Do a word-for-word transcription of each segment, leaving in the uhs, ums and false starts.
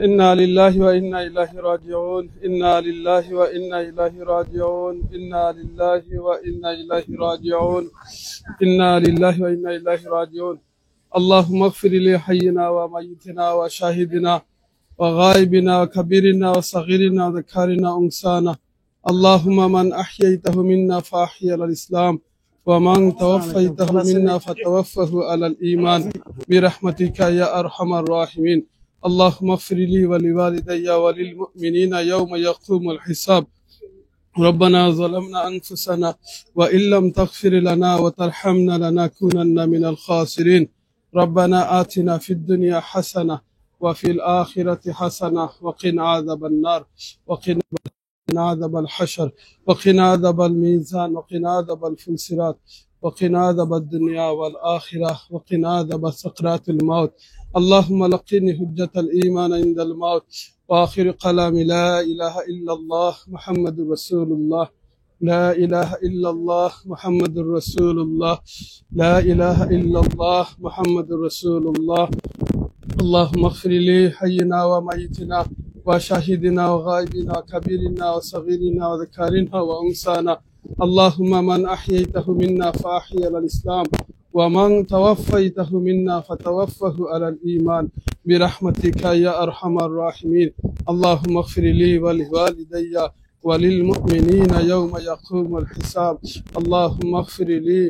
إنا لله وإنا إليه راجعون. إنا لله وإنا إليه راجعون. إنا لله وإنا إليه راجعون. إنا لله وإنا إليه راجعون. اللهم اغفر لحينا وميتنا وشاهدنا وغائبنا وكبيرنا وصغيرنا وذكرنا وأنثانا. اللهم من أحييته منا فأحيه على الإسلام، ومن توفيته منا فتوفه على الإيمان، برحمتك يا أرحم الراحمين. اللهم اغفر لي ولوالدي وللمؤمنين يوم يقوم الحساب. ربنا ظلمنا أنفسنا وإن لم تغفر لنا وترحمنا لنكونن من الخاسرين. ربنا آتنا في الدنيا حسنة وفي الآخرة حسنة وقنا عذاب النار. وقنا عذاب الحشر. وقنا عذاب الميزان. وقنا عذاب الفلسرات. وقنا عذاب الدنيا والآخرة. وقنا عذاب سكرات الموت. اللهم لقني حجة الإيمان عند الموت. وآخر كلامي لا إله إلا الله محمد رسول الله. لا إله إلا الله محمد رسول الله. لا إله إلا الله محمد رسول الله. اللهم اغفر لحينا وميتنا وشاهدنا وغائبنا وكبيرنا وصغيرنا وذكرنا وأنثانا. اللهم من أحييته منا فأحيه على الإسلام، ومن توفيته منا فتوفه على الإيمان، برحمتك يا أرحم الراحمين. اللهم اغفر لي ولوالدي وللمؤمنين يوم يقوم الحساب. اللهم اغفر لي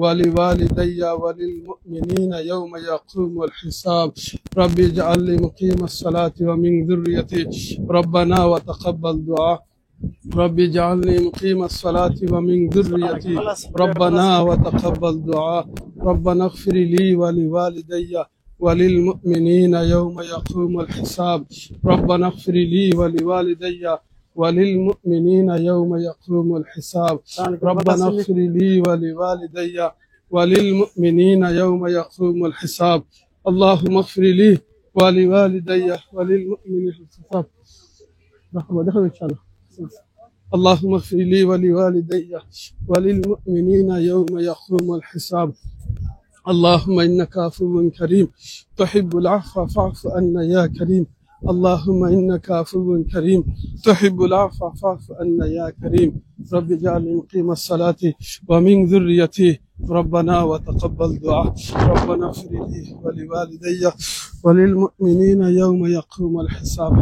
ولوالدي وللمؤمنين يوم يقوم الحساب. رب اجعلني مقيم الصلاة ومن ذريتي. ربنا وتقبل دعاء. رب اجعلني مقيم الصلاة ومن ذريتي. ربنا وتقبل دعاء. ربنا اغفر لي ولوالدي وللمؤمنين يوم يقوم الحساب. ربنا اغفر لي ولوالدي وللمؤمنين يوم يقوم الحساب. ربنا اغفر لي ولوالدي وللمؤمنين يوم يقوم الحساب. اللهم اغفر لي ولوالدي وللمؤمنين. الحساب. رحمة، دخل إن شاء الله. اللهم اغفر لي ولوالدي وللمؤمنين يوم يقوم الحساب. اللهم إنك عفو كريم تحب العفو فاعف عنا يا كريم. اللهم إنك عفو كريم تحب العفو فاعف عنا يا كريم. رب اجعلني مقيم الصلاة ومن ذريتي. ربنا وتقبل دعاء. ربنا اغفر لي ولوالدي وللمؤمنين يوم يقوم الحساب.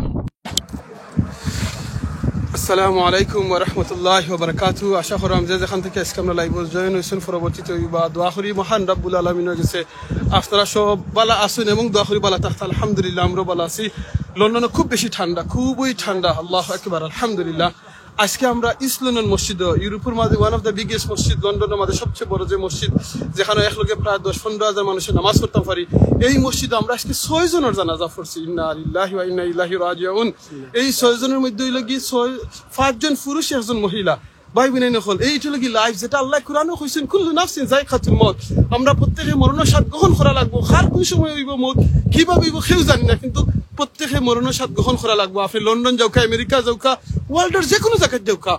আসসালামু আলাইকুম ওয়া রাহমাতুল্লাহি ওয়া বারাকাতুহু। আশা করি যে যেখান থাকি আজকে আমরার live-ও join অইছইন, পরবর্তীতে অইবা। দোয়া করি মহান রাব্বুল আলামিনর গেছে আপনারা সব ভালা আছইন এবং দোয়া করি ভালা থাকতা। আলহামদুলিল্লাহ, আমরাও ভালা আছি। লন্ডনো খুব বেশি ঠান্ডা, খুবই ঠান্ডা। আল্লাহু আকবার, আলহামদুলিল্লাহ। আজকে আমরা ইস্ট লন্ডন মসজিদো, ইউরোপর মাঝে one of the biggest মসজিদ, লন্ডনর মাঝে সবচেয়ে বড় যে মসজিদ, যেখানো একলগে প্রায় দশ পনরো হাজার মানুষে নামাজ পড়তাম পারি, এই মসজিদো আমরা আজকে ছয় জনর জানাজা পড়ছি। ইন্না লিল্লাহি ওয়া ইন্না ইলাইহি রাজিউন। এই ছয় জনর মধ্যে অইলো গি ছয়, পাঁচজন পুরুষ, একজন মহিলা। ভাই বইনাইন অকল, এইটা অইলো গি life, যেটা আল্লায় কোরআনো কইছইন, "কুল্লু নাফসিন যায়কাতুল মউত।" আমরা প্রত্যেকে মরণর স্বাদ গ্রহণ করা লাগবো। কার কোন সময় অইবো মউত, কিভাবে অইবো, কেউ জানি না, কিন্তু প্রত্যেকে মরণর স্বাদ গ্রহণ করা লাগবো। আপনে লন্ডন যাউক্কা, আমেরিকা যাউক্কা, world-র যে কোনো জাগাত যাউক্কা,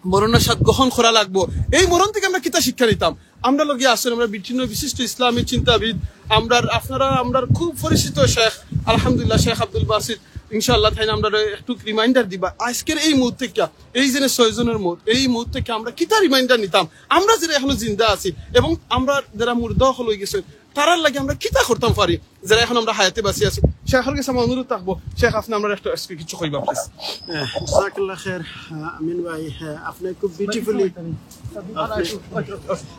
মরণর স্বাদ গ্রহণ করা লাগবো। এই মরণ থাকি আমরা কিতা শিক্ষা নিতাম? আমরার লগে আছইন আমরার বিভিন্ন বিশিষ্ট ইসলামী চিন্তাবিদ, আমরার, আপনারা আমরার খুব পরিচিত শেখ, আলহামদুলিল্লাহ, শেখ আব্দুল বাসিত, ইনশাআল্লাহ, তাইন আমরারে একটু reminder দিবা আজকের এই মউত থাকি। এই যে ছয় জনর মউত, এই মউত থাকি আমরা কিতা reminder নিতাম? আমরা যেরা এখনো জিন্দা আছি এবং আমরা যেরা মুর্দা অকল অইগেছি, তারার লাগি আমরা কিতা করতাম পারি, যেরা এখন আমরা হায়াতে বাঁচি আছি? শেখর গেছে আমার অনুরোধ থাকবো, শেখ, আপনে আমরারে একটু আজকে কিছু কইবা, please। আহ, জাজাকাল্লাহ খের, আহ, আমিন ভাই, আহ, আপনে খুব beautifully, আপনে,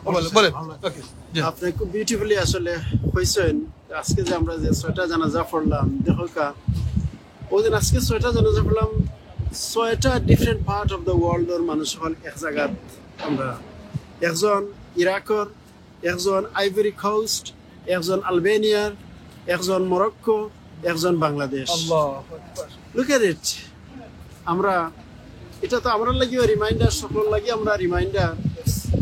বলেন, বলেন। Okay, জি। আপনে খুব beautifully আসলে কইছইন। আজকে যে আমরা যে ছয়টা জানাজা পড়লাম, দেখউক্কা, ওই দিন আজকে ছয়টা জানাজা পড়লাম, ছয়টা different part of the world-র মানুষ অকল এক জাগাত। আমরা একজন ইরাকর, একজন আইভরি কোস্ট, একজন আলবেনিয়ার, একজন মরক্কো, একজন বাংলাদেশ। আল্লাহু আকবার। Look at it। আমরা, এটা তো আমরার লাগিও reminder, সকলর লাগি আমরা reminder।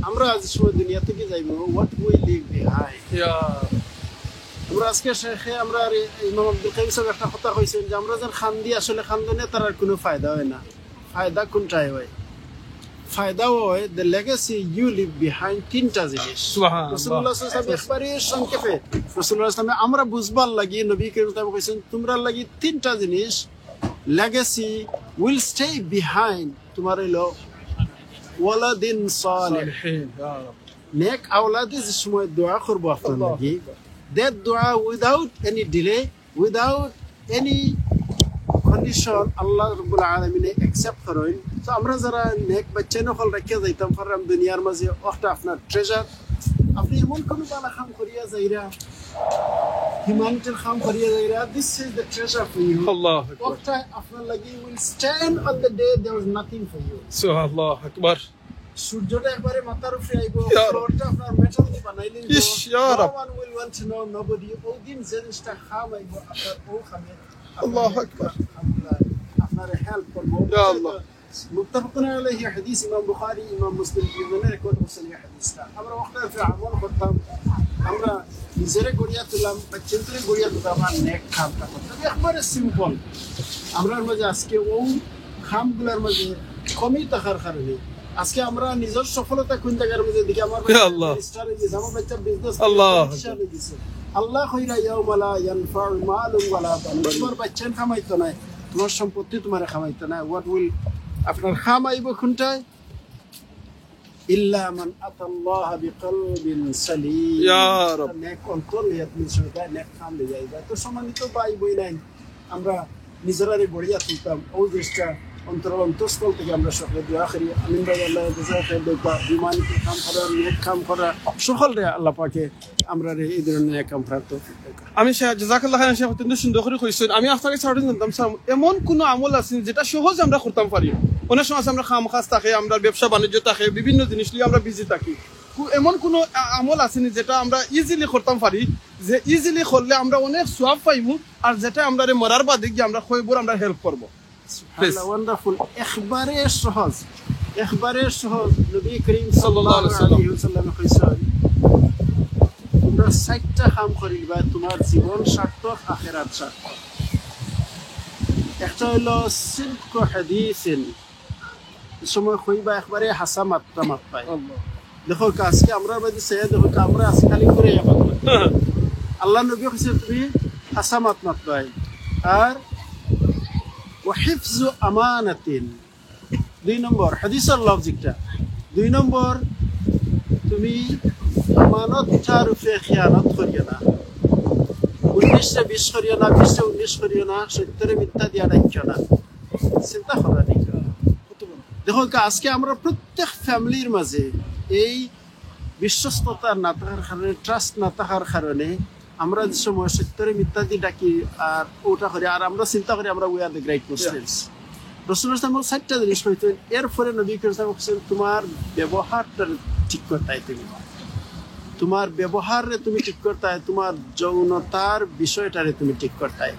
আমরা যে সময় দুনিয়া থাকি যাইমু, what we leave behind। ইয়া। আমরা আজকে শেখে, আমরা আর ইমাম আব্দুল কাইয়ুম সাহেব একটা কথা কইছইন যে আমরা যেন কান্দি, আসলে কান্দনে তার আর কোনো ফায়দা অয় না। ফায়দা কোনটায় অয়? ফায়দা অয় the legacy you leave behind তিনটা জিনিস। সুবহানাল্লাহ। রাসূলুল্লাহ সাল্লাল্লাহু আলাইহি ওয়াসাল্লাম একবারে সংক্ষেপে, রাসূলুল্লাহ সাল্লাল্লাহু আলাইহি ওয়াসাল্লাম আমরা বুঝবার লাগি নবী করিম সাল্লাল্লাহু আলাইহি ওয়াসাল্লাম তুমরার লাগি তিনটা জিনিস legacy will stay behind। তুমার অইলো ওয়ালাদিন সালিহ। সালিহিন, ইয়া রাব। নেক আওলাদে যে সময় দোয়া করবো আপনার আল্লাহু লাগি, আকবার। That দোয়া without any delay, without any condition আল্লাহ রাব্বুল আলামিনে accept করইন। তো আমরা যারা নেক বাচ্চাইন অকল রাখিয়া যাইতাম পাররাম দুনিয়ার মাঝে, অটা আপনার treasure। আপনি এমন কোনো ভালা কাম করিয়া যাইরা, হিউম্যানিটির কাম করিয়া যাইরা, this is the treasure for you। আল্লাহু আকবার। অটা আপনার লাগি will stand on the day there was nothing for you। সুবহানাল্লাহ আকবার। সূর্যটা একবারে মাথার উপরে আইবো, ইয়া রাব। ফ্লোরটা আপনার মেটাল দিয়ে বানাইলেন তো, ইশ, ইয়া রাব। No one will want to know, nobody। ওই দিন যে জিনিসটা কাম আইবো, আপনার ও কামে, আল্লাহু আকবার। আপনার হেল্প করবো। ইয়া আল্লাহ। মুত্তাফাকুন আলাইহি হাদিস, ইমাম বুখারী, ইমাম মুসলিম দুইজনে রেকর্ড করছেন এই হাদিসটা। আমরা অটার উপরে আমল করতাম, আমরা নিজরে গড়িয়া তুলতাম, বাচ্চাইন্তরে গড়িয়া তুলতাম, আর নেক কামটা করতাম। একবারে সিম্পল। আমরার মাঝে আজকে ও কামগুলার মাঝে কমি থাকার কারণে আজকে আমরা নিজর সফলতা কোন জাগার মাঝে দেখি, আমার ইয়া আল্লাহ। মিনিস্টার অই গেছে, আমার বাচ্চা বিজনেস আল্লাহ। অই গেছে। আল্লাহ কইরা ইয়াউমা লা ইয়ানফাউ মালুন ওয়ালা বানুন। তোমার বাচ্চাইন কামাইতো নায়, তোমার সম্পত্তি তোমারে কামাইতো নায়। What will, আপনার কাম আইবো কোনটায়? ইল্লা মান আতাল্লাহা বিকলবিন সালিম। ইয়া রাব। নেক অন্তর লইয়া তুমি সবাই নেক কাম লইয়া আইবা। তো সম্মানিত ভাই বইনাইন, আমরা নিজরারে গড়িয়া তুলতাম, ও জিনিসটা অন্তর অন্তঃস্থল থেকে আমরা সকলে দোয়া করি। আমিন ভাই, আল্লাহ জাযা খাইর দেউক্কা, হিউম্যানিটির কাম করা, নেক কাম করা, সকলরে আল্লাহ পাকে আমরারে এই ধরনের নেক কাম করার তৌফিক দেউক্কা। আমি শেখ, জাযাকাল্লাহ খাইরান, শেখ অত্যন্ত সুন্দর করি কইছইন। আমি আপনার কাছে আরো জানতাম চাই, এমন কোনো আমল আছে নি যেটা সহজে আমরা করতাম পারি? অনেক সময় আছে আমরা কাম কাজ থাকে, আমরা ব্যবসা বাণিজ্য থাকে, বিভিন্ন জিনিস লইয়া আমরা বিজি থাকি। কু-, এমন কোনো আ-, আমল আছে নি যেটা আমরা ইজিলি করতাম পারি, যে ইজিলি করলে আমরা অনেক সওয়াব পাইমু, আর যেটা আমরারে মরার বাদে গিয়া আমরা কয়বর আমরা হেল্প করবো? সুবহানাল্লাহ, প্লিজ। ওয়ান্ডারফুল। একবারে সহজ, একবারে সহজ। নবী করিম সাল্লাল্লাহু আলাইহি ওয়াসাল্লাম। সাল্লাল্লাহু আলাইহি ওয়াসাল্লামে কইছইন, তোমরা চাইরটা কাম করিবা, তোমার জীবন সার্থক, আখেরাত সার্থক। একটা অইলো সিদকু হাদিসিন, সময় কইবা একবারে হাছা মাতটা মাতবায়। আল্লাহ। দেখো, আজকে আমরার বাদে চাইয়া দেখো, আমরা আজকে খালি করে ইয়া মাতবায়। আল্লাহ নবী কইছে, তুমি হাছা মাত মাতবায়। আর ওয়া হিফজু আমানাতিন, দুই নম্বর, হাদিসর লফজ একটা। দুই নম্বর, তুমি আমানতটার উপরে খিয়ানত করিও না। উনিশে বিশ করিও না, বিশে উনিশ করিও না, সত্যরে মিথ্যা দিয়া ডাকিও না। চিন্তা করা ঠিক। দেখো, আজকে আমরা প্রত্যেক ফ্যামিলির মাঝে এই বিশ্বস্ততা না থাকার কারণে, ট্রাস্ট না থাকার কারণে আমরা যে সময় সত্যরে মিথ্যা দি ডাকি আর ওটা করি, আর আমরা চিন্তা করি আমরা we are the great Muslims। রাসূলুল্লাহ সাল্লাল্লাহু আলাইহি ওয়াসাল্লাম চাইরটা জিনিস কইছইন, এরপরে নবী করিম সাল্লাল্লাহু আলাইহি ওয়াসাল্লাম কইছইন, তোমার ব্যবহারটা ঠিক করতায় তুমি, তোমার ব্যবহাররে তুমি ঠিক করতায়, তোমার যৌনতার বিষয়টারে তুমি ঠিক করতায়।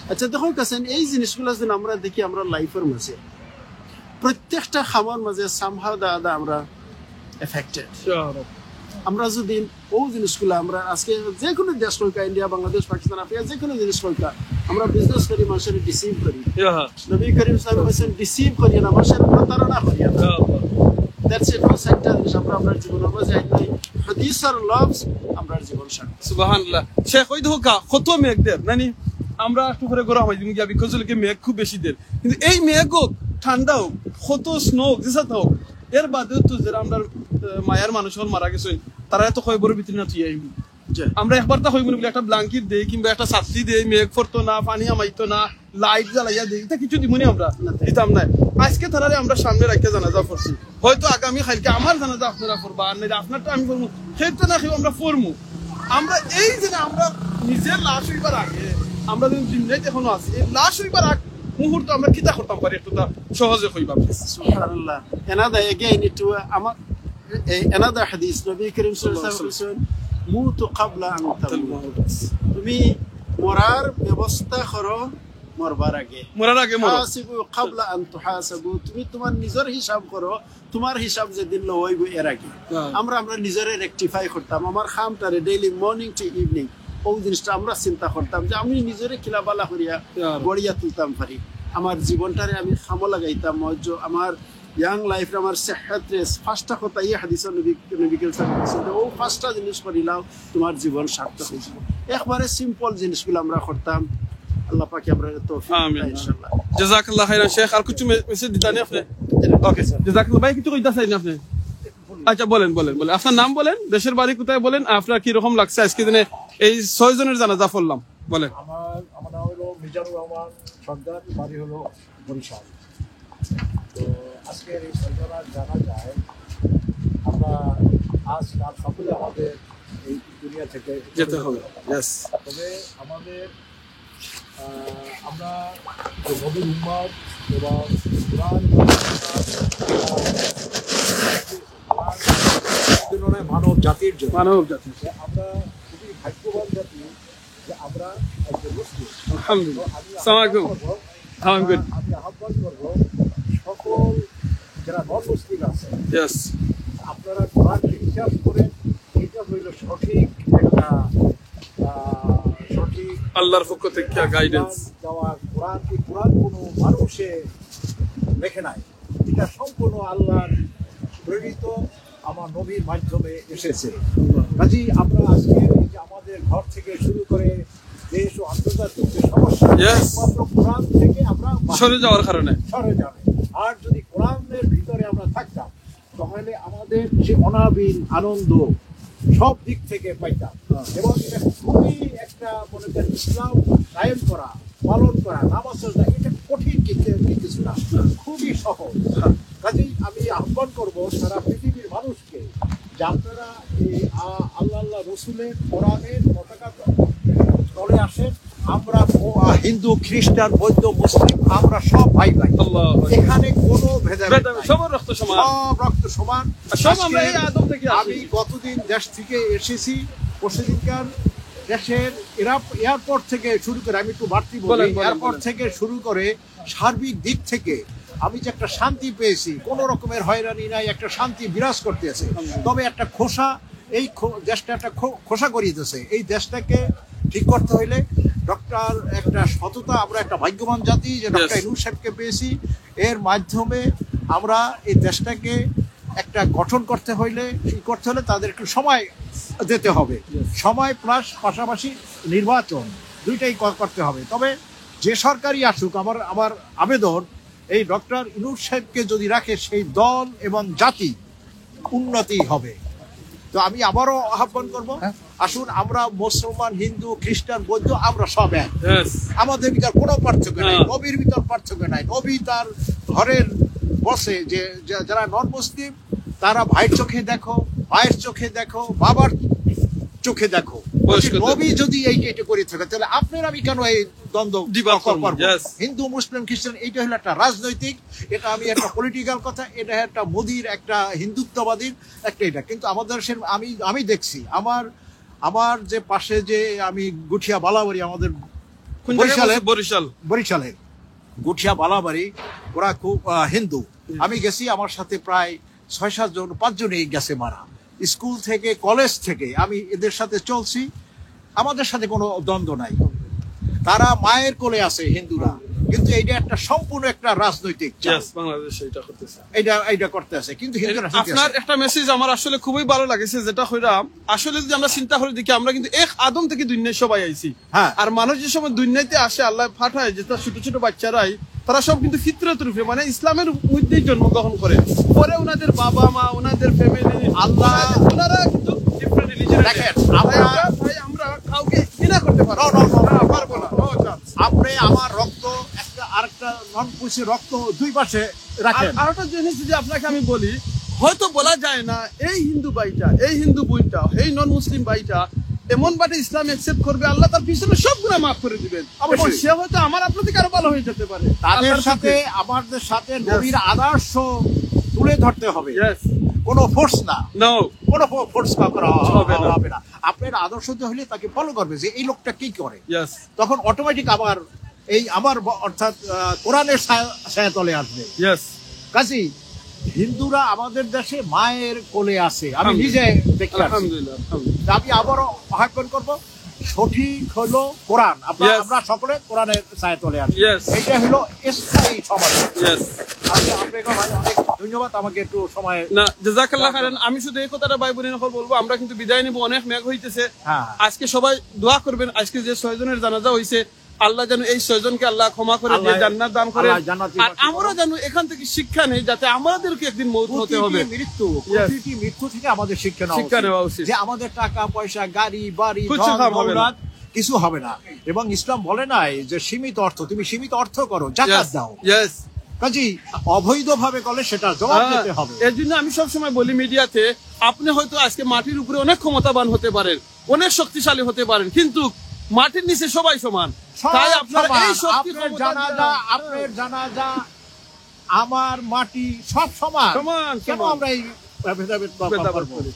আচ্ছা, দেখো কাছেন, এই জিনিসগুলা যদি আমরা দেখি আমরা লাইফর মাঝে, প্রত্যেকটা কামর মাঝে somehow the other আমরা এফেক্টেড। ইয়া রাব। আমরা যদি ও জিনিসগুলা আমরা আজকে যে কোনো দেশ কইকা, ইন্ডিয়া, বাংলাদেশ, পাকিস্তান, আফ্রিকা, যে কোনো জিনিস কইকা, আমরা বিজনেস করি, মানুষরে ডিসিভ করি। ইয়া। নবী করিম সাল্লাল্লাহু আলাইহি ওয়াসাল্লাম কইছইন, ডিসিভ করিও না, মানুষরে প্রতারণা করিও না। ইয়া আল্লাহ। That's it। ও চাইরটা জিনিস আমরা আমরার জীবনর মাঝে আইলে হাদিসর লফজ আমরার জীবন সার্থক। সুবহানাল্লাহ। শেখ, ওই দেখো কা-, কত মেঘ দের, নানি? আমরা একটু পরে গরম হয়ে যাবো গিয়া, because হলো কি মেঘ খুব বেশি দের। কিন্তু এই মেঘ হোক, ঠান্ডা হোক, কত স্নো হোক, যেসাথে হোক, এর বাদেও তো যারা আমরা, আহ, মায়ার মানুষ হল মারা গেছে, তারা এত কয়বরর ভিতরে না তুই আইবি। জি। আমরা একবার তা হইব না বলে একটা ব্ল্যাঙ্কেট দেই কিংবা একটা ছাত্রি দেই, মেঘ পড়তো না, পানি হামাইতো না, লাইট জ্বালাইয়া দেই, এটা কিছু দিমুনি আমরা? না। দিতাম না। আজকে তারারে আমরা সামনে রাখিয়া জানাজা পড়ছি, হয়তো আগামী কালকে আমার জানাজা আপনারা পড়বা, আর নাইলে আপনারটা আমি পড়মু, সেটা না কেউ আমরা পড়মু। আমরা এই যে না, আমরা নিজের লাশ হইবার আগে, আমরা যদি দুনিয়াতে এখনো আছি, এই লাশ হইবার আগ মুহূর্ত আমরা কিতা করতাম পারি, একটু তা সহজে কইবা। সুবহানাল্লাহ। Another, again, it, আমার, এই another হাদিস, নবী করিম সাল্লাল্লাহু আলাইহি ওয়াসাল্লাম বলছেন, "মুতু ক্বাবলা আন তামুতু।" তুমি মরার ব্যবস্থা করো মরবার আগে। মরার আগে মরো। হাসিবু ক্বাবলা আন তুহাসাবু, তুমি তোমার নিজের হিসাব করো, তোমার হিসাব যেদিন লওয়া হইব এর আগে। হ্যাঁ। আমরা, আমরা নিজেরে রেকটিফাই করতাম, আমার কামটারে ডেইলি মর্নিং টু ইভিনিং, ওই জিনিসটা আমরা চিন্তা করতাম যে আমি নিজেরে কিলা বালা করিয়া ইয়া রাব। গড়িয়া তুলতাম পারি, আমার জীবনটারে আমি কামো লাগাইতাম, মজ্জ-, আমার ইয়াং লাইফ আমার সেহত রে, পাঁচটা কথা এই হাদিস নবী, নবী করিম সাল্লাল্লাহু আলাইহি ওয়াসাল্লাম, ও পাঁচটা জিনিস করিলাও, তোমার জীবন সার্থক হইব। একবারে সিম্পল জিনিসগুলো আমরা করতাম। আল্লাহ পাকে আমরা তৌফিক দেন ইনশাআল্লাহ। জাযাকাল্লাহ খাইরান শেখ। আর কিছু মেসেজ দিতা নি আপনি? Okay sir. জাযাকাল্লাহ ভাই, কিছু কইতা চাইন আপনি? আচ্ছা, বলেন, বলেন, বলেন। আপনার নাম বলেন, দেশের বাড়ি কোথায় বলেন, আপনার কি রকম লাগছে আজকে দিনে এই ছয় জনের জানাজা পড়লাম, বলেন। আমার, আমার নাম হলো মিজানুর রহমান সর্দার, বাড়ি হলো বরিশাল। তো আজকের এই সন্ধ্যার জানাজায় আমরা আজ কাল সকলে আমাদের এই দুনিয়া থেকে যেতে হবে। ইয়েস। তবে আমাদের, আহ, আমরা যে নবীর উম্মত এবং কোরআন এবং, আহ, কোরআন জন্য নয়, মানব জাতির জন্য। মানব জাতির। আমরা খুবই ভাগ্যবান জাতি যে আমরা একজন মুসলিম। আলহামদুলিল্লাহ। তো আমি আসসালামু আলাইকুম। আহ্বান করব, I'm good. আমি আহ্বান করব সকল যারা নন মুসলিম আছেন, ইয়েস। আপনারা কোরআনকে বিশ্বাস করেন, এটা হইল সঠিক একটা, আহ, সঠিক আল্লাহর পক্ষ থেকে গাইডেন্স দেওয়া কোরআন। এই কোরআন কোনো মানুষে লেখে নাই, এটা সম্পূর্ণ আল্লাহর প্রেরিত, আমার নবীর মাধ্যমে এসেছে। কাজেই আমরা আজকে এই যে আমাদের ঘর থেকে শুরু করে দেশ ও আন্তর্জাতিক যে সমস্যা, ইয়েস। একমাত্র কোরআন থেকে আমরা সরে যাওয়ার কারণে। সরে যাবে। আর যদি কোরআনের ভিতরে আমরা থাকতাম, তাহলে আমাদের যে অনাবিল আনন্দ সব দিক থেকে পাইতাম। হ্যাঁ। এবং এটা খুবই একটা, মনে করেন, ইসলাম কায়েম করা, পালন করা, নামাজ রোজা, এটা কঠিন কিছু, কিছু না, খুবই সহজ। হ্যাঁ। কাজেই আমি আহ্বান করব সারা পৃথিবীর মানুষকে যে আপনারা এই, আ, আল্লাহ, আল্লাহ রসুলের কোরআনের পতাকা তলে আসেন। আমরা ও, আ, হিন্দু, খ্রিস্টান, বৌদ্ধ, মুসলিম, আমরা সব ভাই ভাই। আল্লাহু আকবার। এখানে কোনো ভেদাভেদ ভেদাভেদ, নাই। সবার রক্ত সমান। সব রক্ত সমান। আর সব আমরা আজকে এই আদম থেকে আসি। আমি গতদিন দেশ থেকে এসেছি, পরশুদিনকার দেশের এরা-, এয়ারপোর্ট থেকে শুরু করে, আমি একটু বাড়তি বলি, বলেন, বলেন, এয়ারপোর্ট বলেন। থেকে শুরু করে সার্বিক দিক থেকে আমি যে একটা শান্তি পেয়েছি, কোনো রকমের হয়রানি নাই, একটা শান্তি বিরাজ করতেছে। আলহামদুলিল্লাহ। তবে একটা খোসা, এই খো-, দেশটা একটা খো-, খোসা করিয়ে দিয়েছে। এই দেশটাকে ঠিক করতে হইলে ডক্টর একটা সততা, আমরা একটা ভাগ্যবান জাতি যে ডক্টর ইয়েস। ইউনূস সাহেবকে পেয়েছি। এর মাধ্যমে আমরা এই দেশটাকে একটা গঠন করতে হইলে, কি করতে হলে তাদের একটু সময় দিতে হবে। ইয়েস। সময় প্লাস পাশাপাশি নির্বাচন, দুইটাই ক-, করতে হবে। তবে যে সরকারই আসুক, আমার, আমার আবেদন, এই ডক্টর ইউনূস সাহেবকে যদি রাখে, সেই দল এবং জাতি উন্নতি হবে। তো আমি আবারও আহ্বান করব, হ্যাঁ। আসুন আমরা মুসলমান, হিন্দু, খ্রিস্টান, বৌদ্ধ, আমরা সব এক। ইয়েস। আমাদের ভিতর কোনো পার্থক্য নাই, হ্যাঁ। নবীর ভিতর পার্থক্য নাই। নবী তার ঘরের বসে যে, যে, যারা নন মুসলিম, তারা ভাইয়ের চোখে দেখো, মায়ের চোখে দেখো, বাবার চোখে দেখো। বয়স্কদের। নবী যদি এই, এটা করে থাকে, তাহলে আপনার আমি কেন এই দ্বন্দ্ব ডিবেট করব, করব। ইয়েস। হিন্দু, মুসলিম, খ্রিস্টান, এইটা হলো একটা রাজনৈতিক, এটা আমি একটা পলিটিক্যাল কথা, এটা একটা মোদির, একটা হিন্দুত্ববাদীর একটা এটা। কিন্তু আমাদের দেশের আমি, আমি দেখছি, আমার, আমার যে পাশে যে আমি গুঠিয়া বালাবাড়ি, আমাদের কোন জায়গায় বরিশালের, বলছে? বরিশাল। বরিশালের গুঠিয়া বালাবাড়ি, ওরা খুব, আহ, হিন্দু। হুম। আমি গেছি, আমার সাথে প্রায় ছয় সাত জন, পাঁচ জনই গেছে মারা। স্কুল থেকে, কলেজ থেকে আমি এদের সাথে চলছি, আমাদের সাথে কোনো দ্বন্দ্ব নাই। তারা মায়ের কোলে আছে হিন্দুরা, কিন্তু এইটা একটা সম্পূর্ণ একটা রাজনৈতিক চাল। ইয়েস, বাংলাদেশে এটা করতেছে। এটা, এটা করতে আছে, কিন্তু হিন্দুরা ঠিক আছে। আপনার একটা মেসেজ আমার আসলে খুবই ভালো লাগেছে, যেটা কইরাম, আসলে যদি আমরা চিন্তা করি দেখি, আমরা কিন্তু এক আদম থেকে দুনিয়াত সবাই আইছি। হ্যাঁ। আর মানুষ যে সময় দুনিয়াতে আসে, আল্লাহ পাঠায়, যেটা ছোট ছোট বাচ্চারাই, তারা সব কিন্তু ফিতরত রূপে, মানে ইসলামের মধ্যেই জন্মগ্রহণ করে। পরে ওনাদের বাবা মা, ওনাদের ফ্যামিলি, আল্লাহ, ওনারা কিন্তু ডিফারেন্ট রিলিজিয়ন। দেখেন, আমরা, আমরা, ভাই, আমরা কাউকে ঘৃণা করতে পারবো না। No, no, no, no। হ্যাঁ, পারবো না। ও, আচ্ছা। আপনি আমার রক্ত একটা, আরেকটা নন পুষি রক্ত দুই পাশে রাখেন। আর, আরেকটা জিনিস যদি আপনাকে আমি বলি, হয়তো বলা যায় না এই হিন্দু ভাইটা, এই হিন্দু বোনটা, এই নন মুসলিম ভাইটা এমন ভাবে ইসলাম অ্যাকসেপ্ট করবে, আল্লাহ তার পিছনে সব গুনাহ মাফ করে দিবেন। অবশ্যই। এবং সে হয়তো আমার আপনার থেকে আরো ভালো হয়ে যেতে পারে। তাদের আল্লাহর সাথে, শুকরিয়া। আমাদের সাথে নবীর আদর্শ তুলে ধরতে হবে। ইয়েস। কোনো ফোর্স না। নো। কোনো ফো-, ফোর্স করা হবে না। হবে না। আপনার আদর্শ তো হলে তাকে ফলো করবে যে এই লোকটা কি করে। ইয়েস। তখন অটোমেটিক আবার এই আমার ব-, অর্থাৎ, আহ, কোরআনের ছায়া, ছায়া তলে আসবে। ইয়েস। কাজেই হিন্দুরা আমাদের দেশে মায়ের কোলে আছে, আমি আলহামদুলিল্লাহ। নিজে দেখে আসছি। আলহামদুলিল্লাহ, আলহামদুলিল্লাহ। আমি আবারও আহ্বান করব, সঠিক হলো কোরআন। আমরা, ইয়েস। আমরা সকলে কোরআনের ছায়া তলে আসি। ইয়েস। এটা হলো স্থায়ী সমাধান। ইয়েস। আচ্ছা, আপনাকে ভাই অনেক ধন্যবাদ আমাকে একটু সময় না, জাযাকাল্লাহ খাইরান। আমি শুধু এই কথাটা ভাই বোন সকল বলবো, আমরা কিন্তু বিদায় নিব, অনেক মেঘ হইতেছে। হ্যাঁ। আজকে সবাই দোয়া করবেন, আজকে যে ছয়জনের জানাজা হইছে, আল্লাহ যেন এই ছয়জনকে আল্লাহ ক্ষমা করে দিয়ে আল্লাহ- জান্নাত দান করে। আল্লাহ জান্নাতি আর বাসী আমরা যেন এখান থেকে শিক্ষা নেই, যাতে আমাদেরকে একদিন মউত হতে হবে। প্রতিটি মৃত্যু প্রতিটি মৃত্যু থেকে আমাদের শিক্ষা নেওয়া শিক্ষা উচিত। নেওয়া উচিত। যে আমাদের টাকা পয়সা, গাড়ি বাড়ি, কিছু ধন কাম হবে না। দৌলত কিছু হবে না। এবং ইসলাম বলে নাই যে সীমিত অর্থ, তুমি সীমিত অর্থ করো, জাকাত দাও। ইয়েস। কাজেই অবৈধভাবে করলে সেটা জবাব দিতে হবে। এর জন্য আমি সবসময় বলি মিডিয়াতে, আপনি হয়তো আজকে মাটির উপরে অনেক ক্ষমতাবান হতে পারেন, অনেক শক্তিশালী হতে পারেন, কিন্তু মাটির নিচে সবাই সমান। সব তাই আপনারা সমান। এই শক্তি আপনার ক্ষমতা জানাজা, দিয়া- আপনার জানাজা, আমার মাটি, সব সমান। সমান, কেন সমান। আমরা এই ভেদাভেদ বা- ভেদাভেদ করবো? করি।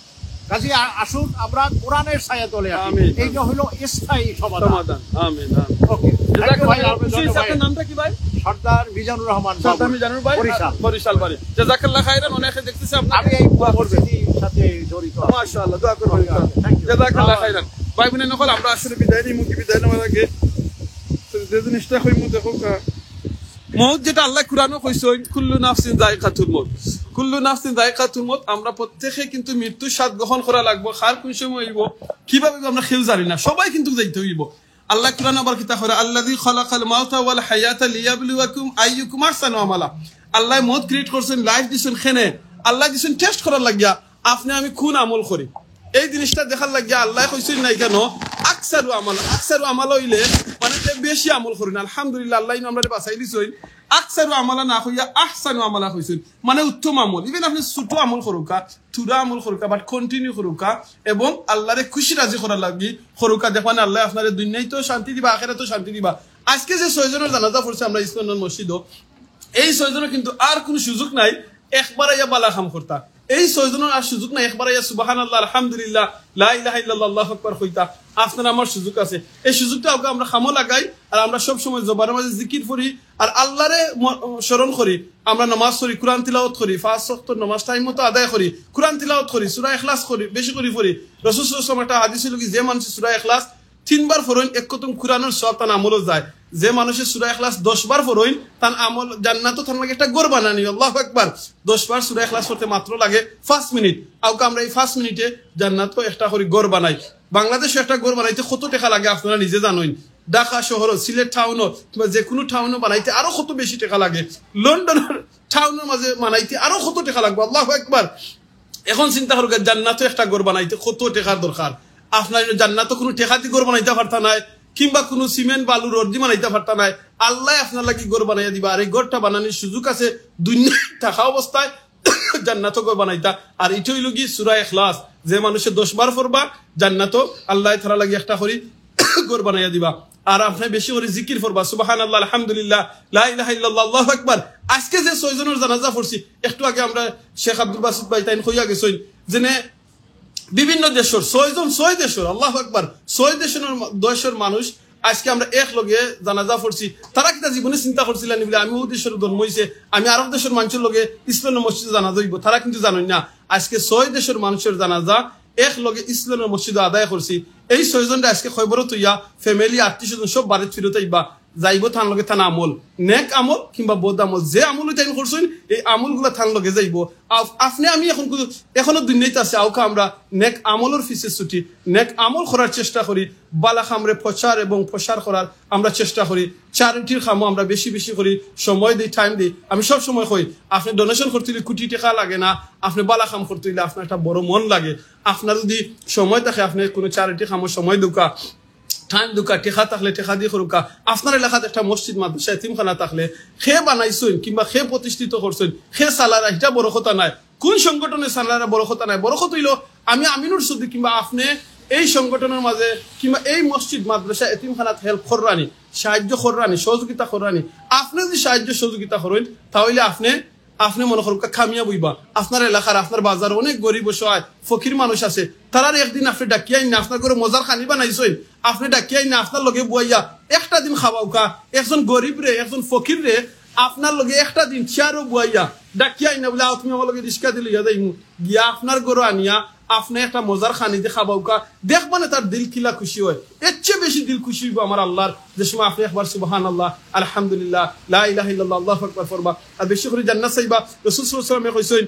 কাজেই আ- আসুন আমরা কোরআনের ছায়া তলে আসি। আমিন। এইটা হলো স্থায়ী সমাধান। সমাধান। আমিন, আমিন। ওকে। জাযাকাল্লাহ Thank you ভাই, খাইরান। আপনার খুশি জন্য হইছি। ভাই। আপনার নামটা কি ভাই? সর্দার মিজানুর রহমান বাবু। সর্দার মিজানুর ভাই, বরিশাল। বরিশাল বাড়ি। জাযাকাল্লাহ খাইরান, অনেকে দেখতেছে আপনার আমি এই পরিস্থিতির সাথে জড়িত আছি। মাশাআল্লাহ, দোয়া করবেন। Thank you। জাযাকাল্লাহ খাইরান। ভাই বোন সকল, আমরা আসলে বিদায় নিব, কি বিদায় নেওয়ার আগে যে জিনিসটা কইমু দেখো কা। মউত যেটা আল্লাহ কোরআনও কইছইন, "কুল্লু নাফসিন যায়িকাতুল মউত।" কুল্লু নাফসিন যায়িকাতুল মউত, আমরা প্রত্যেকে কিন্তু মৃত্যুর স্বাদ গ্রহণ করা লাগবো। কার কোন সময় অইবো, কিভাবে অইবো, আমরা কেউ জানি না, সবাই কিন্তু যাইতে অইবো। আল্লাহ কোরআন আবার কিতা কইরা, "আল্লাযী খালাকাল মাউতা ওয়াল হায়াতা লিয়াবলুয়াকুম আইয়ুকুম আহসানু আমালা।" আল্লাহ মউত ক্রিয়েট করছইন, লাইফ দিছইন কেনে, আল্লাহ দিছইন টেস্ট করার লাগিয়া, আপনি আমি কোন আমল করি। এই জিনিসটা দেখার লাগিয়া আল্লাহ কইছইন নাই কেন, আকসারু আমালা। আকসারু আমালা অইলে মানে যে বেশি আমল করইন। আলহামদুলিল্লাহ, আল্লাহ ইনো আমরারে বাঁচাই দিছইন। আকসারু আমালা না কইয়া আহসানু আমালা কইছইন, মানে উত্তম আমল। ইভেন আপনি ছোট আমল করুকা, থুড়া আমল করুকা, বাট কন্টিনিউ করুকা, এবং আল্লাহরে খুশি রাজি করার লাগি করুকা। দেখবেন আল্লাহ আপনারে দুনিয়াত তো শান্তি দিবা, আখেরাত তো শান্তি দিবা। আজকে যে ছয়জনের জানাজা পড়ছে আমরা ইসলাম মসজিদও, এই ছয়জনের কিন্তু আর কোনো সুযোগ নাই একবার আইয়া বালা কাম করতা। এই ছয়জনের আর সুযোগ নাই একবার আইয়া সুবহানাল্লাহ, আলহামদুলিল্লাহ, লা ইলাহা ইল্লাল্লাহ, আল্লাহু আকবার কইতা। আপনার আমার সুযোগ আছে, এই সুযোগটা ওকে আমরা কামো লাগাই। আর আমরা সব সময় জবানের মাঝে জিকির পড়ি, আর আল্লাহরে ম-, স্মরণ করি। আমরা নামাজ পড়ি, কোরআন তিলাওয়াত করি, পাঁচ ওয়াক্ত নামাজ টাইম মতো আদায় করি, কোরআন তিলাওয়াত করি, সূরা ইখলাস করি, বেশি করি পড়ি। রাসূল সাল্লাল্লাহু আলাইহি ওয়াসাল্লাম একটা হাদিস অইলো কি, যে মানুষে সূরা ইখলাস তিনবার পড়ইন, এক খতম কোরআনের সওয়াব তান আমলো যায়। যে মানুষে সূরা ইখলাস দশ বার পড়ইন, তান আমল জান্নাতো তান লাগি একটা ঘর বানানি। আল্লাহু আকবার। দশ বার সূরা ইখলাস পড়তে মাত্র লাগে পাঁচ মিনিট। আউকা আমরা এই পাঁচ মিনিটে জান্নাতো একটা করি ঘর বানাই। বাংলাদেশে একটা ঘর বানাইতে কত টেকা লাগে আপনারা নিজে জানইন। ঢাকা শহরও, সিলেট টাউনও, কিংবা যে কোনো টাউনও বানাইতে আরো কত বেশি টেকা লাগে। লন্ডনের টাউনের মাঝে বানাইতে আরো কত টেকা লাগবো। আল্লাহু আকবার। এখন চিন্তা করুকা, জান্নাতো একটা ঘর বানাইতে কত টেকার দরকার। আপনার জান্নাতো কোনো টেকা দি ঘর বানাইতা পারতা নায়, কিংবা কোনো সিমেন্ট বালু রড দি বানাইতা পারতা নায়। আল্লাহ আপনার লাগি ঘর বানাইয়া দিবা। আর এই ঘরটা বানানির সুযোগ আছে দুনিয়াত থাকা অবস্থায় জান্নাতো ঘর বানাইতা। আর ইটা অইলো কি সূরা ইখলাস, যে মানুষে দশ বার পড়বা, জান্নাতো আল্লাহ তাআলা লাগি একটা করি ঘর বানাইয়া দিবা। আর আপনি বেশি করি জিকির পড়বা, সুবহানাল্লাহ, আলহামদুলিল্লাহ, লা ইলাহা ইল্লাল্লাহ, আল্লাহু আকবার। আজকে যে ছয়জনের জানাজা পড়ছি, একটু আগে আমরা শেখ আব্দুল বাসিত ভাই তাইন কইয়া গেছইন, যেনে বিভিন্ন দেশর ছয়জন, ছয় দেশর, আল্লাহু আকবার, ছয় দেশর, দেশর মানুষ আজকে আমরা এক লগে জানাজা পড়ছি। তারা কিতা জীবনে চিন্তা করছিলা নি বলে আমি ও দেশর জন্ম হইছে, আমি আরব দেশর মানুষর লগে ইসলামের মসজিদে জানাজা হইব? তারা কিন্তু জানইন না। আজকে ছয় দেশর মানুষর জানাজা এক লগে ইসলামের মসজিদে আদায় করছি। এই ছয়জনরে আজকে কবরো থইয়া ফ্যামিলি, আত্মীয় স্বজন সব বাড়িত ফিরত আইবা, যাইব তান লগে তান আমল, নেক আমল কিংবা বদ আমল, যে আমল তাইন করছইন এই আমলগুলা তান লগে যাইব। আফ-, আপনি আমি এখন কিন্তু এখনো দুনিয়াত আছে, আউকা আমরা নেক আমলর পিছে ছুটি, নেক আমল করার চেষ্টা করি, বালা কামরে প্রচার এবং প্রসার করার আমরা চেষ্টা করি, চ্যারিটির কামও আমরা বেশি বেশি করি, সময় দেই, টাইম দেই। আমি সব সময় কই, আপনি ডোনেশন করতে হইলে কোটি টাকা লাগে না, আপনি বালা কাম করতে হইলে আপনার একটা বড় মন লাগে। আপনার যদি সময় থাকে, আপনি কোনো চ্যারিটি কামও সময় দেউকা, টাইম দেউকা, টেকা থাকলে টেকা দি করুকা। আপনার এলাকাত একটা মসজিদ, মাদ্রাসা, এতিমখানা থাকলে কে বানাইছইন কিংবা কে প্রতিষ্ঠিত করছইন, কে চালারা, এটা বড় কথা নায়। কোন সংগঠনে চালারা বড় কথা নায়। বড় কথা হইল আমি আমিনুর সিদ্দিক কিংবা আপনি এই সংগঠনের মাঝে কিংবা এই মসজিদ, মাদ্রাসা, এতিমখানাত হেল্প কররানি, সাহায্য কররানি, সহযোগিতা কররানি। আপনি যদি সাহায্য সহযোগিতা করেন, তাহলে আপনি আপনি মনে করুন কামিয়াব হইবা। আপনার এলাকার, আপনার বাজার অনেক গরিব অসহায় ফকির মানুষ আছে, তারার একদিন আপনি ডাকিয়া আইন না, আপনার ঘরে মজার খানি বানাইছইন, আপনি ডাকিয়া আইন না, আপনার লগে বুয়াইয়া একটা দিন খাওয়াউকা। একজন গরিব রে, একজন ফকির রে, আপনার লগে একটা দিন চেয়ারও বুয়াইয়া ডাকিয়া আইন না, বলে, "আও, তুমি আমার লগে রিক্সা দিলে ইয়া যাইমু।" গিয়া আপনার ঘরে আনিয়া আপনে একটা মজার খানি যে খাবাউকা, দেখবা না তার দিল কিলা খুশি অয়। এর চেয়ে বেশি দিল খুশি অইবো আমার আল্লাহর যে সময় আপনে একবার সুবহানাল্লাহ, আলহামদুলিল্লাহ, লা ইলাহা ইল্লাল্লাহ, আল্লাহু আকবার পড়বা। আর বেশি করি জান্নাত চাইবা। রাসূল সাল্লাল্লাহু আলাইহি ওয়াসাল্লামে কইছইন,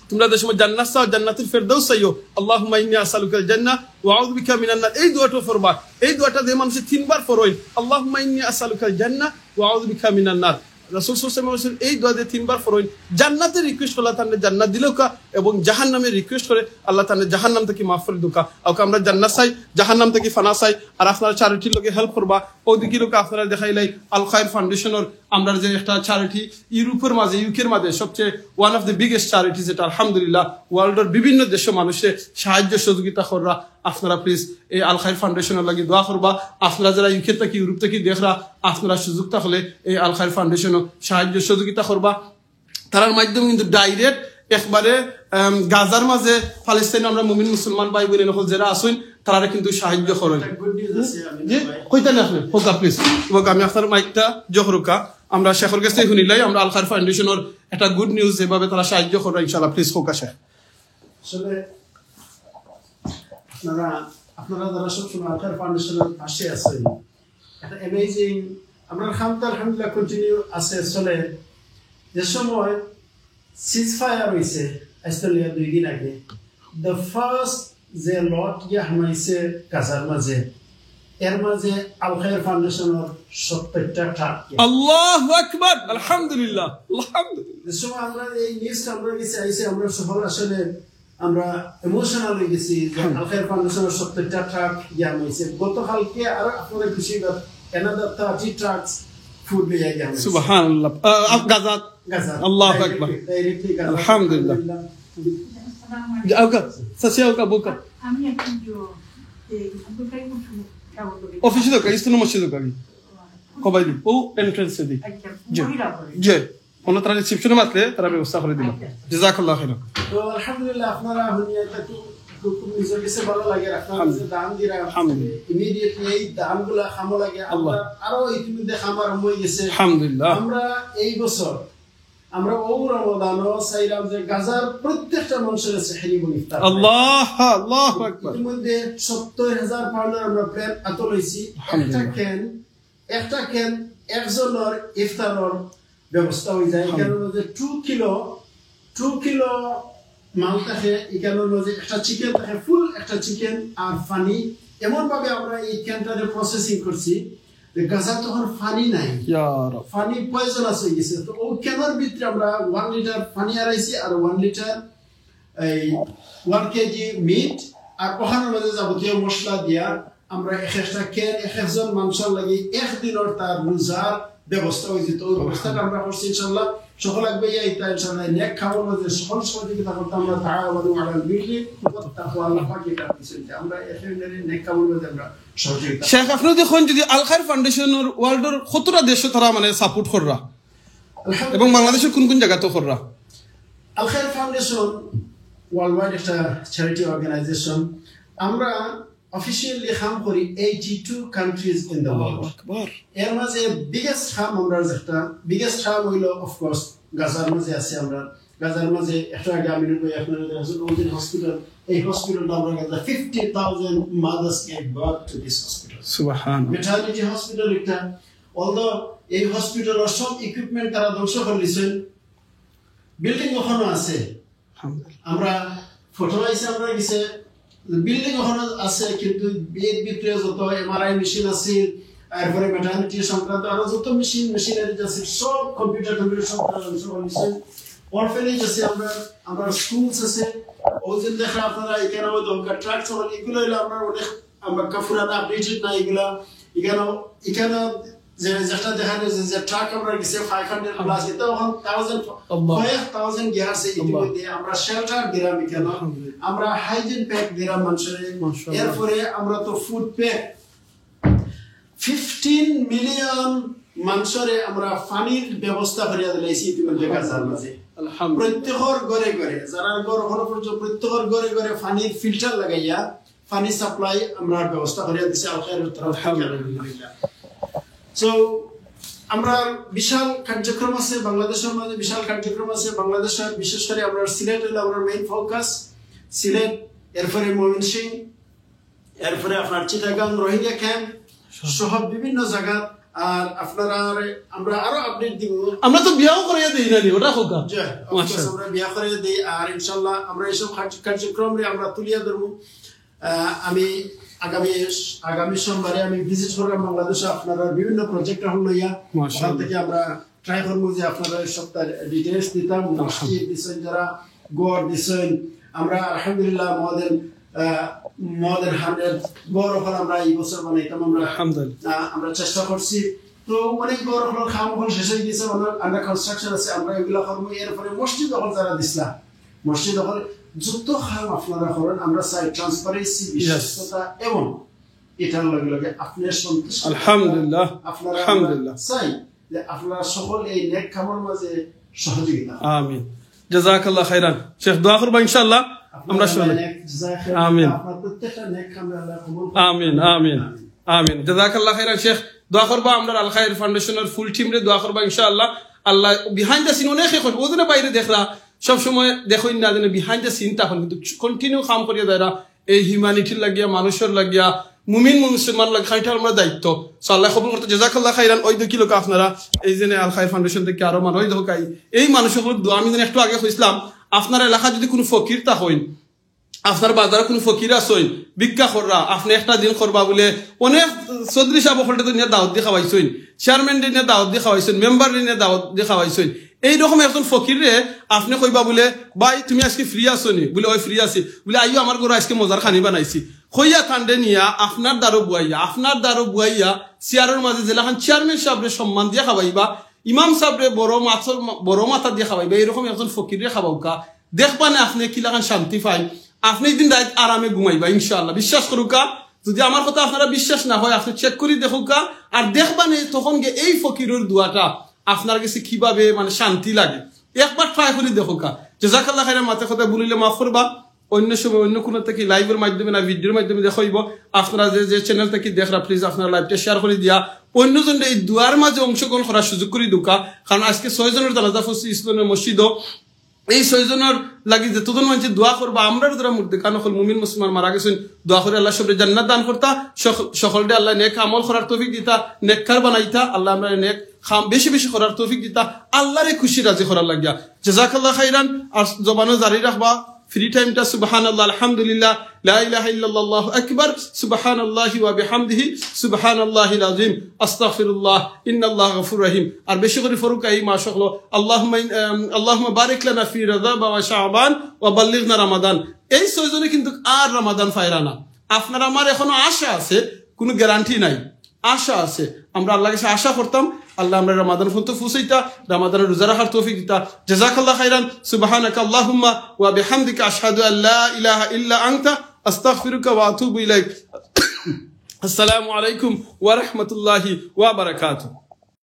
তুমরা যে সময় জান্নাত চাও, জান্নাতুল ফেরদাউস চাইও। আল্লাহুম্মা ইন্নী আসআলুকাল জান্নাহ ওয়া আউযু বিকা মিনান নার। এই দোয়াটা পড়বা। এই দোয়াটা যে মানুষে তিনবার পড়ইন, আল্লাহুম্মা ইন্নী আসআলুকাল জান্নাহ ওয়া আউযু বিকা মিনান নার। রাসূল সাল্লাল্লাহু আলাইহি ওয়াসাল্লাম এই দোয়া যে তিনবার পড়ইন, জান্নাতের রিকোয়েস্ট করলে তানরে জান্নাত দিলউকা এবং জাহান্নামের রিকোয়েস্ট করে আল্লাহ তানরে জাহান্নাম থাকি মাফ করি দেউকা। ওকে আমরা জান্নাত চাই, জাহান্নাম থাকি ফানা চাই। আর আপনারা চ্যারিটির লগে হেল্প করবা। ওদিকে লোকে আপনারা দেখাইলাই আল খায়ের ফাউন্ডেশনর আমরা যে একটা চ্যারিটি ইউরোপের মাঝে, ইউকের মাঝে সবচেয়ে one of the biggest charities, এটা আলহামদুলিল্লাহ ওয়ার্ল্ডর বিভিন্ন দেশর মানুষে সাহায্য সহযোগিতা কররা। আপনারা প্লিজ এই আল খায়ের ফাউন্ডেশনর লাগি দোয়া করবা। আপনারা যারা ইউকে থাকি, ইউরোপ থাকি দেখরা, আপনারা সুযোগ থাকলে এই আল খায়ের ফাউন্ডেশনও সাহায্য সহযোগিতা করবা। তারার মাধ্যমে কিন্তু ডাইরেক্ট একবারে আম, গাজার মাঝে ফালিস্তাইন আমরা মুমিন মুসলমান ভাই বোন এরকম যারা আছইন, তারারে কিন্তু সাহায্য করেন। একটা গুড নিউজ আছে, আমি জি, ভাই। কইতা না আপনি? হোকা প্লিজ। এবং আমি আপনার মাইকটা জহরুকা, আমরা শেখর কাছে শুনিলাই, আমরা আল খায়ের ফাউন্ডেশনর একটা গুড নিউজ, যেভাবে তারা সাহায্য কররা ইনশাআল্লাহ। প্লিজ হোকা শেখ। আসলে আপনারা, আপনারা যারা সবসময় আল খায়ের ফাউন্ডেশনর পাশে আছেন, এটা অ্যামেজিং। আমরা খাম তো আলহামদুলিল্লাহ কন্টিনিউ আছে, চলে। যে সময় সিজ ফায়ার হইছে আজ তো লইয়া দুই দিন আগে, দ্য ফার্স্ট যে লট গিয়া হামাইছে গাজার মাঝে, এর মাঝে আল খায়ের ফাউন্ডেশনর সত্তরটা ট্রাক। আল্লাহু আকবার, আলহামদুলিল্লাহ, আলহামদুলিল্লাহ। যে সময় আমরা এই নিউজটা আমরা গেছে আইছে, আমরা সফল আসলে আমরা ইমোশনাল হয়ে গেছি যে আল খায়ের ফাউন্ডেশনর সত্তরটা ট্রাক গিয়া হামাইছে। গতকালকে আরো আপনারা খুশি হইবা, অ্যানাদার থার্টি ট্রাকস ফুড লইয়া গিয়া হামাইছে। সুবহানাল্লাহ। আহ, আফ-, গাজাত। গাজা। আল্লাহু আকবার। Directly, directly Gaza. আলহামদুলিল্লাহ। আলহামদুলিল্লাহ। আউকা, সাসি আউকা, বুকা। আমি এখন যে, এই, আব্দুল কাইম অফিসে দোকা, ইস্তু মসজিদ দোকা। কবাই দি, ও এন্ট্রান্সে দি। আচ্ছা, জি। মহিলা করে। জি। অন্য তারা রিসেপশনে মাতলে তারা ব্যবস্থা করে দিবা। আচ্ছা। জাযাকাল্লাহু খাইরান। তো আলহামদুলিল্লাহ, আপনারা হুনিয়া তা খুব, খুব, খুব নিজের কাছে ভালো লাগে। আপনারা যে দান দিরা, আলহামদুলিল্লাহ। ইমিডিয়েটলি এই দানগুলা খামো লাগে। আল্লাহ। আমরা আরো ইতিমধ্যে খাম আরম্ভ হয়ে গেছে। আলহামদুলিল্লাহ। আমরা এই বছর আমরা ও রমাদানও চাইলাম যে গাজার প্রত্যেকটা মানুষের সেহরি এবং ইফতার। আল্লাহ, আল্লাহু আকবার। ইতিমধ্যে সত্তর হাজার পাউন্ডের আমরা প্লেট আত লইছি। একটা আলহামদুলিল্লাহ। ক্যান, একটা ক্যান একজনের ইফতারের ব্যবস্থা হয়ে যায়। এখানে আলহামদুলিল্লাহ। মধ্যে টু কিলো, টু কিলো মাল থাকে, এখানে মধ্যে একটা চিকেন থাকে, ফুল একটা চিকেন আর পানি। এমন ভাবে আমরা এই ক্যানটারে প্রসেসিং করছি যে গাজা তখন পানি নাই, ইয়া রব। পানি পয়জনাস হয়ে গেছে। তো ও ক্যানের ভিতরে আমরা ওয়ান লিটার পানি হারাইছি আর ওয়ান লিটার, এই ওয়ান কেজি মিট, আর ওখানের মধ্যে যাবতীয় মশলা দিয়া আমরা এক একটা ক্যান এক একজন মানুষের লাগি একদিনের তার রোজার ব্যবস্থা হয়ে যেত। ওই ব্যবস্থাটা আমরা করছি ইনশাআল্লাহ। সকল লাগবে ইয়া ইতা ইনশাআল্লাহ। নেক কামর মধ্যে সকল সহযোগিতা করতে আমরা তাআওয়ানু আলাল বিররি ওয়াত তাকওয়া, আল্লাহ পাক এটা দিয়েছেন যে আমরা এখানে নেক কামর মধ্যে আমরা সহযোগিতা। শেখ, আপনি দেখুন যদি আল খায়ের ফাউন্ডেশনর ওয়ার্ল্ডর কতটা দেশে তারা মানে সাপোর্ট কররা আলহামদুলিল্লাহ। এবং বাংলাদেশের কোন কোন জায়গাতে কররা? Al Khair foundation world wide একটা চ্যারিটি অর্গানাইজেশন। আমরা অফিসিয়ালি কাম করি eighty two countries in the world. Akbar. এর মাঝে বিগেস্ট কাম আমরা যেটা, বিগেস্ট কাম হইল অফকোর্স গাজার মাঝে আছে আমরা। গাজার মাঝে একটু আগে আমি বলি আপনারা দেখেন ওলদিন হসপিটাল, এই হসপিটালটা আমরা Gaza fifty thousand mother's gave birth to this hospital. সুবহান। ম্যাটার্নিটি হসপিটাল একটা, অলদো এই হসপিটালের সব ইকুইপমেন্ট তারা ধ্বংস করে দিয়েছেন, বিল্ডিং ওখানে আছে। আলহামদুলিল্লাহ। আমরা ফটো আইছে, আমরা গেছে বিল্ডিং ওখানে আছে, কিন্তু এর ভিতরে যত এমআরআই মেশিন আছে, এরপরে ম্যাটার্নিটি সংক্রান্ত আরো যত মেশিন, মেশিনারি আছে, সব কম্পিউটার, কম্পিউটার সব তারা ধ্বংস করে দিয়েছে। অরফেনেজ আছে, আমরা, আমরা স্কুলস আছে, ওই যে দেখেন আপনারা এখানে ওই দরকার ট্রাক চালান, এগুলো হইলো আমরা অনেক, আমরা পুরানো আপডেটেড না এগুলা। এখানে, এখানে যে, যেটা দেখা যায় যে, যে ট্রাক আমরা গেছে ফাইভ হান্ড্রেড প্লাস, এটা এখন থাউজেন্ড, আল্লাহ। কয়েক থাউজেন্ড গিয়ে আছে আল্লাহ। ইতিমধ্যে। আমরা শেল্টার দিলাম এখানে, আলহামদুলিল্লাহ। আমরা হাইজিন প্যাক দিলাম মানুষের, মাশাআল্লাহ। এরপরে আমরা তো ফুড প্যাক, ফিফটিন মিলিয়ন মানুষরে আমরা পানির ব্যবস্থা করিয়া দিলাইছি ইতিমধ্যে গাজার মাঝে। আলহামদুলিল্লাহ। প্রত্যেকর ঘরে ঘরে, যারা ঘর হলো পর্যন্ত প্রত্যেকর ঘরে ঘরে পানির ফিল্টার লাগাইয়া পানি সাপ্লাই আমরা ব্যবস্থা করিয়া দিছি আল খায়েরর তরফ থেকে। আলহামদুলিল্লাহ। আলহামদুলিল্লাহ। So, আমরা বিশাল কার্যক্রম আছে বাংলাদেশের মাঝে, বিশাল কার্যক্রম আছে বাংলাদেশের, বিশেষ করে আমরা সিলেট হলো আমরা মেইন ফোকাস। সিলেট এরপরে ময়মনসিংহ, এরপরে আপনার চিটাগাং রোহিঙ্গা ক্যাম্প সহ বিভিন্ন জায়গা। আর আপনারা, আমরা আরো আপডেট দিব। আমরা তো বিয়াও করাইয়া দেই না নি, ওটা হোক। জি, of course, মাশাআল্লাহ। আমরা বিয়া করাইয়া দেই। আর ইনশাআল্লাহ আমরা এইসব কার্য-, কার্যক্রম নিয়ে আমরা তুলিয়া ধরবো। আহ, আমি আগামী, আগামী সোমবারে আমি ভিজিট করলাম বাংলাদেশে, আপনারা বিভিন্ন প্রজেক্ট এখন লইয়া। মাশাআল্লাহ। ওখান থেকে আমরা ট্রাই করবো যে আপনারা সবটা ডিটেলস দিতাম। মসজিদ দিছেন, যারা ঘর দিছেন, আমরা আলহামদুলিল্লাহ more than, আহ, more than hundred ঘর এখন আমরা এই বছর বানাইতাম আমরা। আলহামদুলিল্লাহ। আহ, আমরা চেষ্টা করছি। তো অনেক ঘর এখন কাম এখন শেষ হয়ে গেছে, আমরা আন্ডার কনস্ট্রাকশন আছে, আমরা এগুলা করবো। এরপরে মসজিদ এখন যারা দিছিলা, মসজিদ এখন যত কাম আপনারা করেন, আমরা চাই ট্রান্সপারেন্সি, বিশ্বস্ততা এবং এটার লগে লগে আপনি সন্তুষ্ট। আলহামদুলিল্লাহ। আপনারা আমরা আলহামদুলিল্লাহ। চাই যে আপনারা সকল এই নেক কামর মাঝে সহযোগিতা। আমিন। জাযাকাল্লাহ খাইরান। শেখ, দোয়া করবা ইনশাআল্লাহ। আপনারা আমরা সকলে। নেক, জাযাকাল্লাহ। আমিন। আপনার প্রত্যেকটা নেক কামে আল্লাহ কবুল করুন। আমিন, আমিন। আমিন। আমিন। জাযাকাল্লাহ খাইরান শেখ। দোয়া করবা আমরা আল খায়ের ফাউন্ডেশনের ফুল টিমরে দোয়া করবা ইনশাআল্লাহ। আল্লাহ বিহাইন্ড দ্য সিন অনেকে কইন, ওজনে বাইরে দেখরা, সব সময় দেখইন না, যেন বিহাইন্ড দ্য সিন তখন কিন্তু কন্টিনিউ কাম করিয়া যারা এই হিউম্যানিটির লাগিয়া, মানুষের লাগিয়া, মুমিন মুসলমান লাগিয়া, এটা আমরা দায়িত্ব। So আল্লাহ কবুল করতে জাযাকাল্লাহ খাইরান। ওই দেখি লোক আপনারা এই যে আল খায়ের ফাউন্ডেশন থেকে আরো মানে ওই দেখো কাই, এই মানুষগুলোর দোয়া আমি যেন একটু আগে কইছিলাম, আপনার এলাকা যদি কোনো ফকির তা হইন, আপনার বাজারে কোনো ফকির আছইন, ভিক্ষা কররা, আপনি একটা দিন করবা বলে অনেক চৌধুরী সাহেব অকলরে তো নিয়ে দাওয়াত দিয়ে খাওয়াইছইন, চেয়ারম্যান নিয়ে দাওয়াত দিয়ে খাওয়াইছইন, মেম্বার নিয়ে দাওয়াত দিয়ে খাওয়াইছইন। এইরকম একজন ফকিররে আপনি কইবা বলে, "ভাই, তুমি আজকে ফ্রি আছো নি?" বলে, "ওই ফ্রি আছি।" বলে, "আইও, আমার ঘরে আজকে মজার খানি বানাইছি।" কইয়া তানরে নিয়া আপনার দ্বারো বুয়াইয়া, আপনার দ্বারো বুয়াইয়া চেয়ারের মাঝে যেলাখান চেয়ারম্যান সাহেবরে সম্মান দিয়া খাওয়াইবা, ইমাম সাহেবরে বড় মাথার, বড় মাথা দিয়া খাওয়াইবা, এইরকম একজন ফকিররে খাওয়াউকা। দেখবা না আপনি কিলাখান শান্তি পাইন। আপনি একদিন রাইত আরামে ঘুমাইবা ইনশাআল্লাহ। বিশ্বাস করুকা, যদি আমার কথা আপনারা বিশ্বাস না হয়, আপনি চেক করি দেখুকা, আর দেখবা নে তখন গিয়ে এই ফকিরের দোয়াটা আপনার গেছে কিভাবে মানে শান্তি লাগে। একবার ট্রাই করি দেখুকা। জাযাকাল্লাহ খাইরান, মাতে কথা বলিলে মাফ করবা। অন্য সময় অন্য কোনো থেকে লাইভের মাধ্যমে না ভিডিওর মাধ্যমে দেখা হইব। আপনারা যে, যে চ্যানেল থেকে দেখরা, প্লিজ আপনারা লাইভটা শেয়ার করি দিয়া অন্যজনরে এই দোয়ার মাঝে অংশগ্রহণ করার সুযোগ করি দুকা। কারণ আজকে ছয় জনের জানাজা পড়ছে ইসলামের মসজিদও। এই ছয় জনের লাগি যতজন মানুষে দোয়া করবা, আমরা যারা মুর্দেকান হকল মুমিন মুসলমান মারা গেছেন, দোয়া করে আল্লাহ সবরে জান্নাত দান করতা, সক-, সকলরে আল্লাহ নেক আমল করার তৌফিক দিতা, নেককার বানাইতা, আল্লাহ আমরা নেক কাম বেশি বেশি করার তৌফিক দিতা, আল্লাহরে খুশি রাজি করার লাগিয়া। জাযাকাল্লাহ খাইরান। আর জবানও জারি রাখবা ফ্রি টাইমটা, সুবহানাল্লাহ, আলহামদুলিল্লাহ, লা ইলাহা ইল্লাল্লাহ, আল্লাহু আকবার, সুবহানাল্লাহি ওয়া বিহামদিহি, সুবহানাল্লাহিল আযীম, আস্তাগফিরুল্লাহ, ইন্নাল্লাহ গফুর রহিম। আর বেশি করি ফরুক এই মাস হলো, আল্লাহুম্মা ইন-, আম, আল্লাহুম্মা বারিক লানা ফি রাজাব ওয়া শাবান ওয়া বাল্লিগনা রমাদান। এই ছয়জনে কিন্তু আর রমাদান পাইরা না। আপনার আমার এখনো আশা আছে, কোনো গ্যারান্টি নাই, আশা আছে। আমরা আল্লাহর কাছে আশা করতাম, আল্লাহ আমরা রমাদান পর্যন্ত পৌঁছাইতা, রমাদানের রোজা রাখার তৌফিক দিতা। জাযাকাল্লাহ খাইরান। সুবহানাকা আল্লাহুম্মা ওয়া বিহামদিকা, আশহাদু আল্লা ইলাহা ইল্লা আনতা, আস্তাগফিরুকা ওয়া আতুবু ইলাইক। আসসালামু আলাইকুম ওয়া রাহমাতুল্লাহি ওয়া বারাকাতুহু।